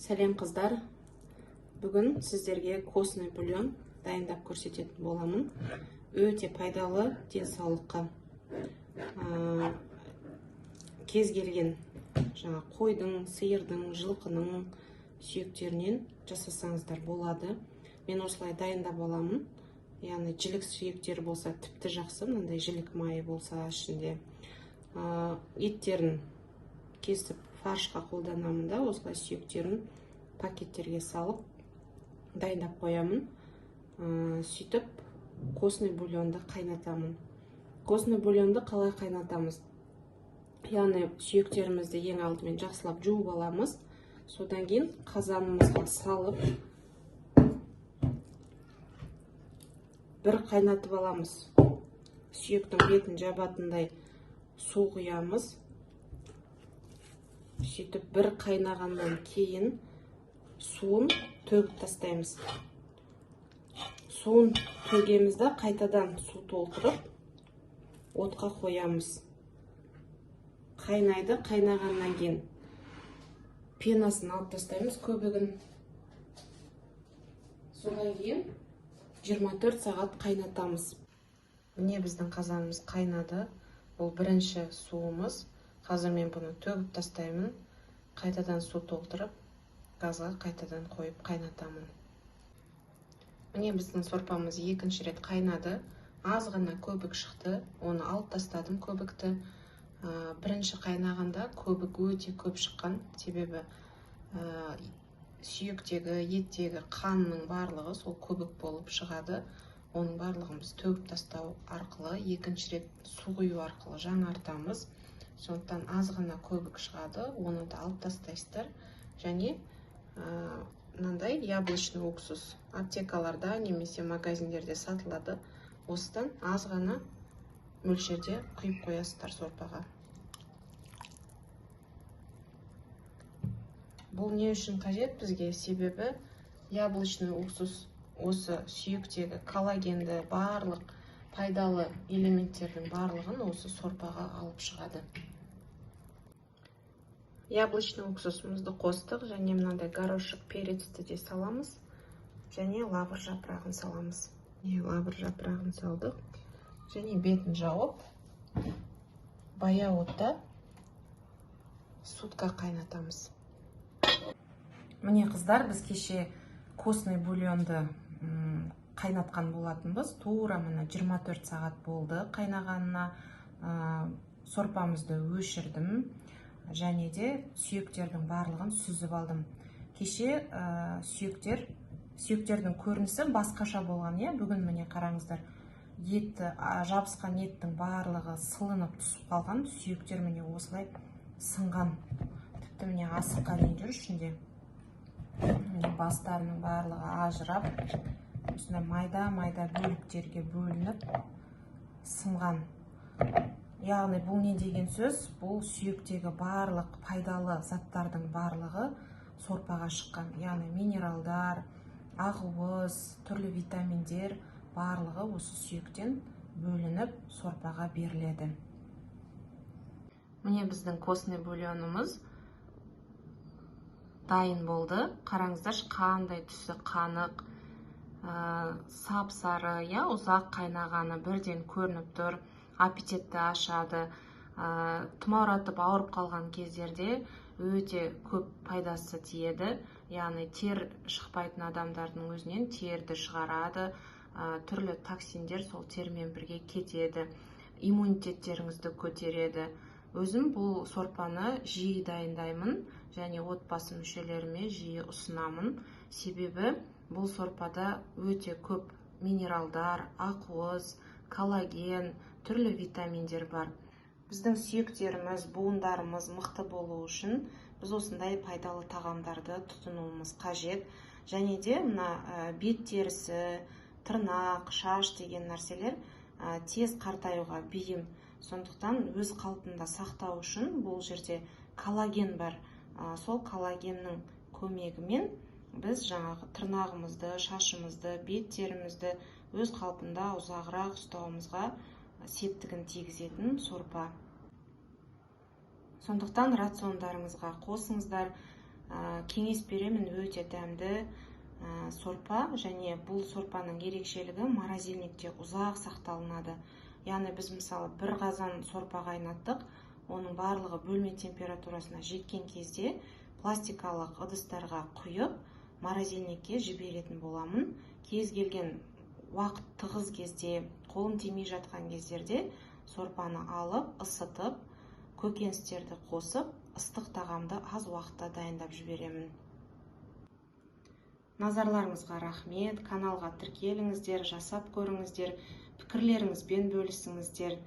Сәлем, қыздар! Бүгін сіздерге костный бульон дайындап көрсететін боламын. Өте пайдалы денсаулыққа. Кез келген жаңа қойдың, сиырдың, жылқының сүйектерінен жасасаңыздар болады. Мен осылай дайындап аламын. Яғни жілік сүйектері болса, тіпті жақсы, мынандай жілік майы болса ішінде. Еттерін кесіп, фаршқа қолданамын да, осылай сүйектерін пакеттерге салып дайындап қоямын. Сөйтіп костный бульонды қайнатамын. Костный бульонды қалай қайнатамыз? Яғни сүйектерімізді ең алдымен жақсылап жуып аламыз. Содан кейін қазанымызға салып бір қайнатып аламыз. Сүйектің бетін жабатындай су құямыз. Сөйтіп бір қайнағаннан кейін суын төгіп тастаймыз. Суын төгеміз да, қайтадан су толтырып отқа қоямыз. Қайнайды. Қайнағаннан кейін пенасын алып тастаймыз, көбігін. Содан кейін 24 сағат қайнатамыз. Міне, біздің қазанымыз қайнады. Бұл бірінші суымыз. Қазір мен бұны төгіп тастаймын. Қайтадан су толтырып, газға қайтадан қойып қайнатамын. Міне, біздің сорпамыз екінші рет қайнады. Аз ғана көбік шықты, оны алып тастадым көбікті. Бірінші қайнағанда көбік өте көп шыққан, себебі сүйектегі, еттегі қанның барлығы сол көбік болып шығады. Оның барлығын біз төгіп тастау арқылы, екінші рет су құю арқылы жаңартамыз. Сондықтан аз ғана көбік шығады, оны да алып тастайсыздар. Және мынандай яблочный уксус аптекаларда немесе магазиндерде сатылады. Осыдан аз ғана мөлшерде құйып қоясыздар сорпаға. Бұл не үшін қажет бізге? Себебі яблочный уксус осы сүйектегі коллагенді, барлық пайдалы элементтердің барлығын осы сорпаға алып шығады. Яблочный уксусымызды қостық және мынандай горошек перецті де саламыз және лавр жапырағын саламыз. Міне, лавр жапырағын салдық және бетін жауып, баяу отта сутка қайнатамыз. Міне, қыздар, біз кеше костный бульонды қайнатқан болатынбыз. Тура міне 24 сағат болды қайнағанына. Сорпамызды өшірдім және де сүйектердің барлығын сүзіп алдым. Кеше сүйектердің көрінісі басқаша болған, иә? Бүгін, міне, қараңыздар, етті, жабысқан еттің барлығы сылынып түсіп қалған. Сүйектер, міне, осылай сынған. Тіпті, міне, асыққа дейін жүр ішінде. Міне, бастарының барлығы ажырап, осындай майда майда бөліктерге бөлініп сынған. Яғни бұл не деген сөз? Бұл сүйектегі барлық пайдалы заттардың барлығы сорпаға шыққан. Яғни минералдар, ақуыз, түрлі витаминдер барлығы осы сүйектен бөлініп сорпаға беріледі. Міне, біздің костный бульонымыз дайын болды. Қараңыздаршы, қандай түсі қанық, сап сары, иә? Ұзақ қайнағаны бірден көрініп тұр. Аппетитті ашады. Тұмауратып ауырып қалған кездерде өте көп пайдасы тиеді. Яғни тер шықпайтын адамдардың өзінен терді шығарады. Түрлі токсиндер сол термен бірге кетеді. Иммунитеттеріңізді көтереді. Өзім бұл сорпаны жиі дайындаймын және отбасы мүшелеріме жиі ұсынамын. Себебі бұл сорпада өте көп минералдар, ақуыз, коллаген, түрлі витаминдер бар. Біздің сүйектеріміз, буындарымыз мықты болу үшін біз осындай пайдалы тағамдарды тұтынуымыз қажет. Және де мына бет терісі, тырнақ, шаш деген нәрселер тез қартаюға бейім. Сондықтан өз қалпында сақтау үшін бұл жерде коллаген бар. Сол коллагеннің көмегімен біз жаңағы тырнағымызды, шашымызды, бет терімізді өз қалпында ұзағырақ ұстауымызға септігін тигізетін сорпа. Сондықтан рациондарыңызға қосыңыздар. Кеңес беремін, өте дәмді сорпа. Және бұл сорпаның ерекшелігі морозильникте ұзақ сақталынады. Яғни біз, мысалы, бір қазан сорпа қайнаттық, оның барлығы бөлме температурасына жеткен кезде пластикалық ыдыстарға құйып, морозильникке жіберетін боламын. Кез келген уақыт тығыз кезде, қолым тимей жатқан кездерде сорпаны алып, ысытып, көкөністерді қосып, ыстық тағамды аз уақытта дайындап жіберемін. Назарларыңызға рахмет. Каналға тіркеліңіздер, жасап көріңіздер, пікірлеріңізбен бөлісіңіздер.